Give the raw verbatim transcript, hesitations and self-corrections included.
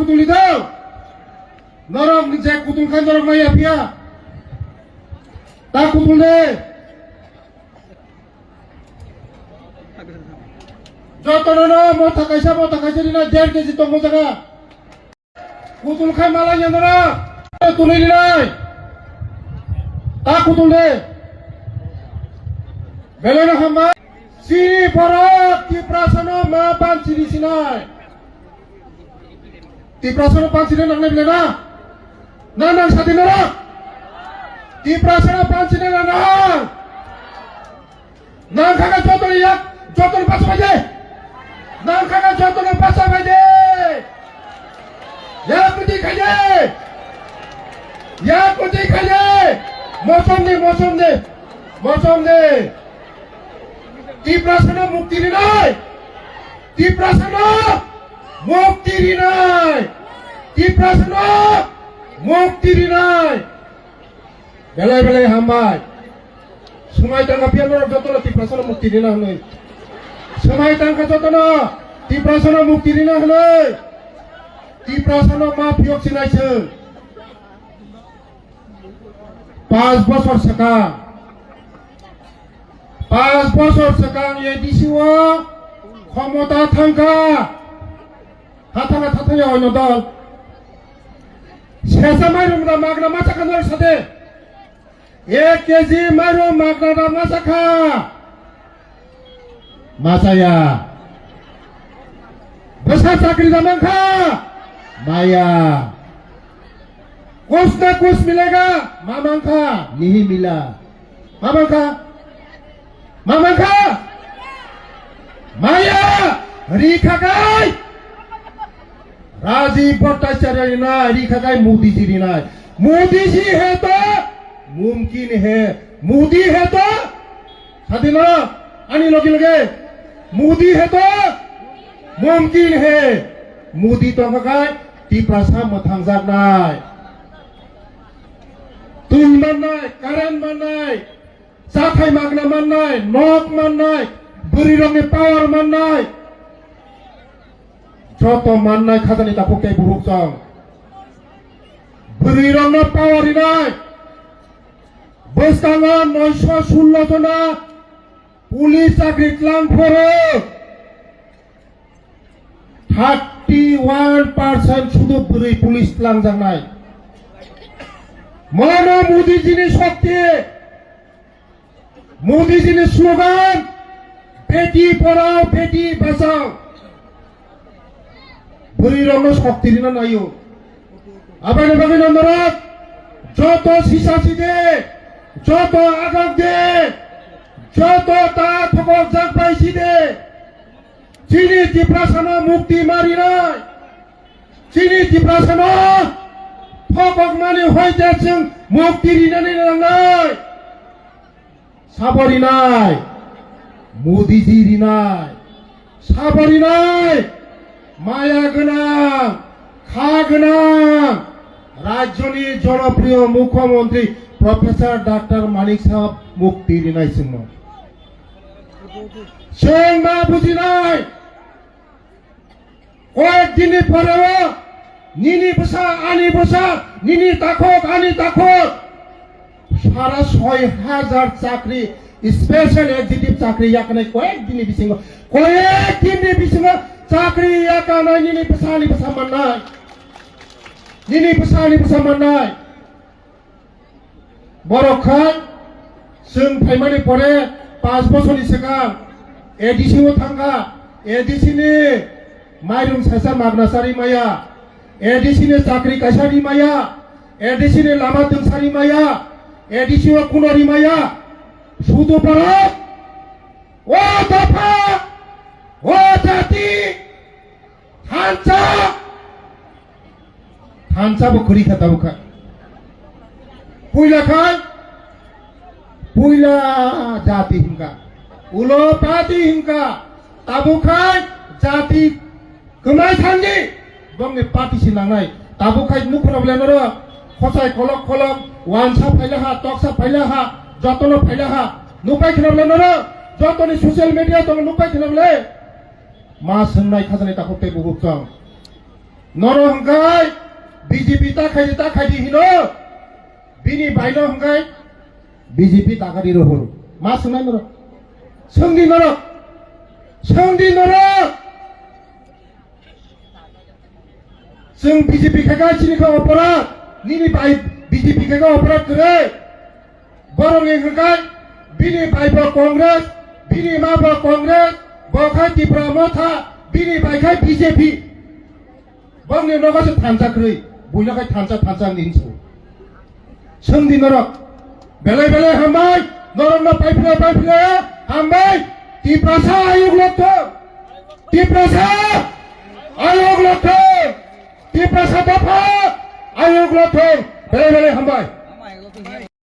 Tuli do. Norok je kutul khan norok maya pia. Ta kutul de. Jotono no motha kaisa, motha kaisa rina der keji tongo jaga. Kutul khai malai ya norok. Tuli rinai. Ta kutul de. Belai no hamba. Chini borok Tiprasano ma ban chini sinai. Tiprasano ban chini nangnai bile na? Na nang sadi norok? Tiprasano ban chini na nang? Nang kha kha joto yak, joto basa bai de. Nang kha kha joto basa bai de. Yak kuti khai de. Yak kuti khai de. Mosom de, mosom de. Mosom de. Tiprasano mukti rinai. Tiprasano mukti rinai. Tiprasano mukti rinai. Belai belai hambai. Swmai tangkha phiya norok jotono Tiprasano mukti rina hwnwi. Swmai tangkha jotono Tiprasano mukti rina hwnwi. Tiprasano ma phiyok sinai chwng. Panch bosor swkang. Panch bosor swkang A D C o khomota thangkha. Tha thangkha, tha thangya oino dol. Sesa mairum da magna ma chakha norok sade. Ek K G mairum magna da ma chakha. Ma chaya. Bwsa chakri da mankha. Maya. Kuch na kuch milega. Ma mankha. Nahi mila. Ma mankha. Ma mankha. Maya. Ri khakai. Rajiv Bhattacharya rinai, ri khakai Modi ji rinai. Modi ji hai to mumkin hai. Modi hai to, sadi na, ani loge loge. Modi hai to mumkin hai. Modi tong khakai Tiprasa mwthangjaknai. Twi mannai, current mannai, chathai magna mannai, nok mannai, bwrwirokni power mannai. Joto mannai khajani takhuk tei bukhuk chwng. Bwrwirokno power rinai. Bwskango noisho sullo jona police chakri tlang phoro. Thirty one percent sudu bwrwi police tlangjaknai. Mono Modi jini shokti. Modi jini slogan, "Beti padhao, beti bachao." Bwrwi rokno shokti rina naio. Aboni bagwi norok joto sisa side, joto agak de, joto ta thokok jak bai side. Chini Tiprasano mukti ma rinai. Chini Tiprasano thokokmani hoite chwng mukti rinani nangnai. Sabo rinai, Modi ji rinai, sabo rinai, maya gwnang, kha gwnang, rajyoni jonopriyo mukhyamantri Professor Doctor Manik Saha mukti rinai chwngno. Chwng ma bujinai, koyek dinni poreo nini bwsa, ani bwsa, nini takhuk, ani takhuk, sara soi hajar chakri, special executive chakri yakanai koyek dinni bisingo, koyek dinni bisingo chakri yakanai nini bwsa, ani bwsa mannai, nini bwsa, ani bwsa mannai. Borok kha chwng phaimani pore panch bosorni swkang A D C o thangkha, A D C ni mairum saisa magna chari maya, A D C ni chakri kaisa ri maya, A D C ni lama twng sari maya, A D C o kuno ri maya, sudu borok, o dopha, o jati, Thansa! Thansa bo kwrwi kha tabuk kha. Puila khai, puila jati hinka. Ulo pati hinka. Tabuk khai jati kwmai thangdi. Bongni pati si nangnai. Tabuk khai nukhurok le noro. Khosai kolok kolok. Wansa phaila ha, toksa phaila ha, jotono phaila ha. Nupai khina le noro. Jotoni social media tongo nupai khina le. Ma swngnai khajani takhuk tei bukhuk chwng. Norok hwnkhe B J P ta khaidi, ta khaidi hino. Bini baino hwnkhe B J P ta khaidi rohor. Ma swngnai norok? Swngdi norok. Swngdi norok. Chwng B J P khe kha chini khe oporad. Nini bai B J P khe kha oporad kwrwi. Borokni hwnkhe bini bai bo Congress, bini ma bo Congress, bo khai Tipra Motha, bini bai khai B J P. Bongni nogo se thansa kwrwi, buino khai thansa, thansa wngdi hinsu. Swngdi norok, belai belai hambai, norokno paiphle paiphle hambai, Tiprasa ayuk lokthong, Tiprasa ayuk lokthong, Tiprasa dopha ayuk lokthong, belai belai hambai.